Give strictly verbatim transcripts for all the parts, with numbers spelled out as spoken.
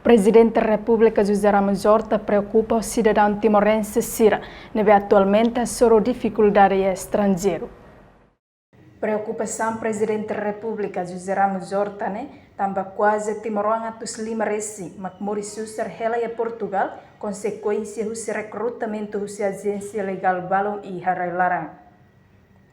Prezidente Repúblika José Ramos Horta preokupa sidadaun timorense sira ne'ebé atualmente hasoru difikuldade iha estranjeiru. Preokupasaun Prezidente Repúblika José Ramos Horta ne'e tanba kuaze timoroan atus lima resin mak moris susar hela iha Portugal, konsekuénsia husi rekrutamentu husi ajénsia ilegál balun iha rai-laran.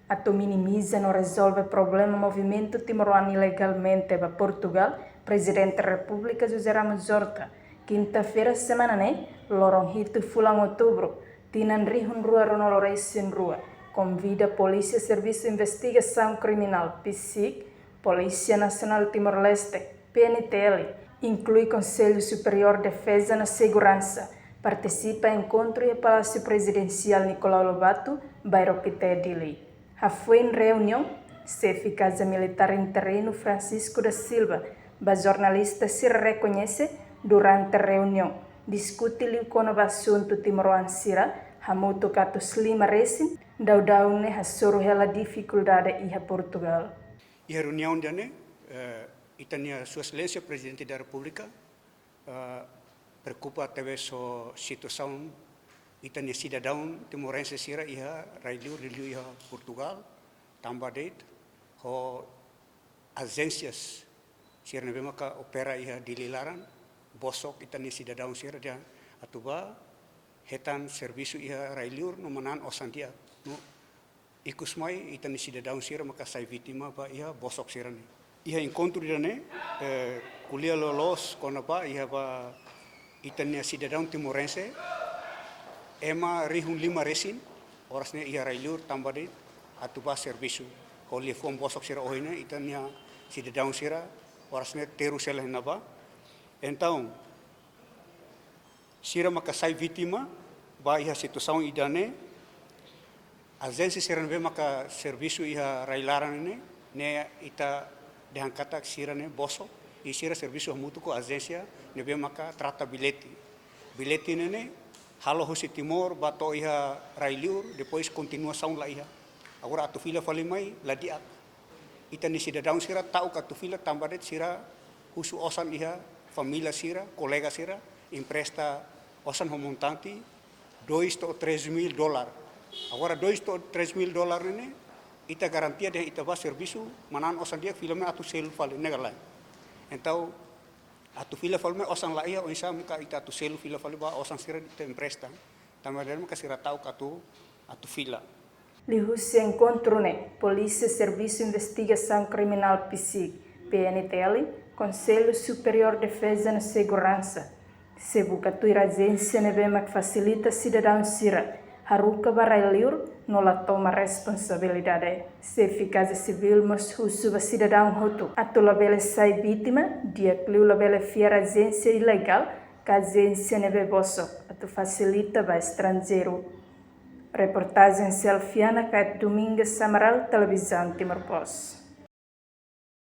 Atu minimiza no rezolve problema movimentu timoroan ilegalmente ba Portugal, Prezidente Repúblika José Ramos Horta, kinta-feira semana ne'e, loron hitu fulan Outubru, tinan rihun rua ruanulu resin rua, konvida Polísia Servisu Investigasaun Kriminál, PSIK, Polísia Nasionál Timor-Leste, P N T L, inklui Konsellu Superiór Defeza no Seguransa, partisipa enkontru iha Palásiu Prezidensiál Nicolau Lobato, Bairro Pité, Dili. Hafoin reuniaun, Xefe Kaza Militár Interinu Francisco da Silva ba jornalista sira rekoñese, durante reuniaun, diskute liu kona-ba asuntu timoroan sira hamutuk atus lima resin daudaun ne'e hasoru hela difikuldade iha Portugal. Iha reuniaun ida-ne'e, eh, ita-nia Sua Exelénsia Prezidente da Repúblika, eh, preokupa tebes ho situasaun ita-nia sidadaun timorense sira iha rai-liur, liuliu iha Portugal, tanba de'it ho ajénsias sira ne'ebé maka opera iha Dili laran, bosok ita-nia sidadaun sira dehan atu bá hetan servisu iha rai-liur no manán osan di'ak. No ikus mai ita-nia sidadaun sira maka sai vítima ba iha bosok sira-ne'e. Iha enkontru ida-ne'e, eh, ko'alia loloos kona-ba iha ba ita-nia sidadaun timorense, ema rihun lima resin, oras ne'e iha rai-liur tanba de'it atu bá servisu. Ho liafuan bosok sira ohin ne'e, ita-nia sidadaun sira, oras ne'e terus hela iha ne'ebá. Entaun, sira maka sai vítima ba iha situasaun ida-ne'e, ajénsia sira ne'ebé maka servisu iha rai-laran ne'e, ne'e ita dehan katak sira-ne'e bosok, i sira servisu hamutuk ho ajénsia ne'ebé maka trata billete. Billete ne'e ne'e halo husi Timor bá to'o iha rai-liur, depois kontinuasaun la iha. Agora atu fila fali mai la di'ak. Ita-nia sidadaun sira ta'uk atu fila tanba de'it sira husu osan iha família sira, kolega sira, empresta osan ho montante dois to'o três mil dólar. Agora dois to'o três mil dólar ne'e ne'e, ita garantia dehan ita bá servisu, manán osan di'ak, fila mai atu selu fali, ne'e ka lae. Entaun, atu fila fali mai osan la iha, oinsá maka ita atu selu fila fali ba osan sira ita empresta. Tanba de'it maka sira ta'uk atu, atu fila. Liuhusi enkontru ne'e, Polísia Servisu Investigasaun Kriminál, PSIK, P N T L, Konsellu Superiór Defeza no Seguransa, sei buka tuir ajénsia ne'ebé mak fasilita sidadaun sira haruka ba rai-liur no la toma responsabilidade. Xefe Kaza Sivíl mós husu ba sidadaun hotu atu labele sai vítima, di'ak liu labele fiar ajénsia ilegál ka ajénsia ne'ebé bosok atu fasilita ba estranjeiru. Reportajen Selfiana Kait Domingas Amaral, Televizaun Timor Post.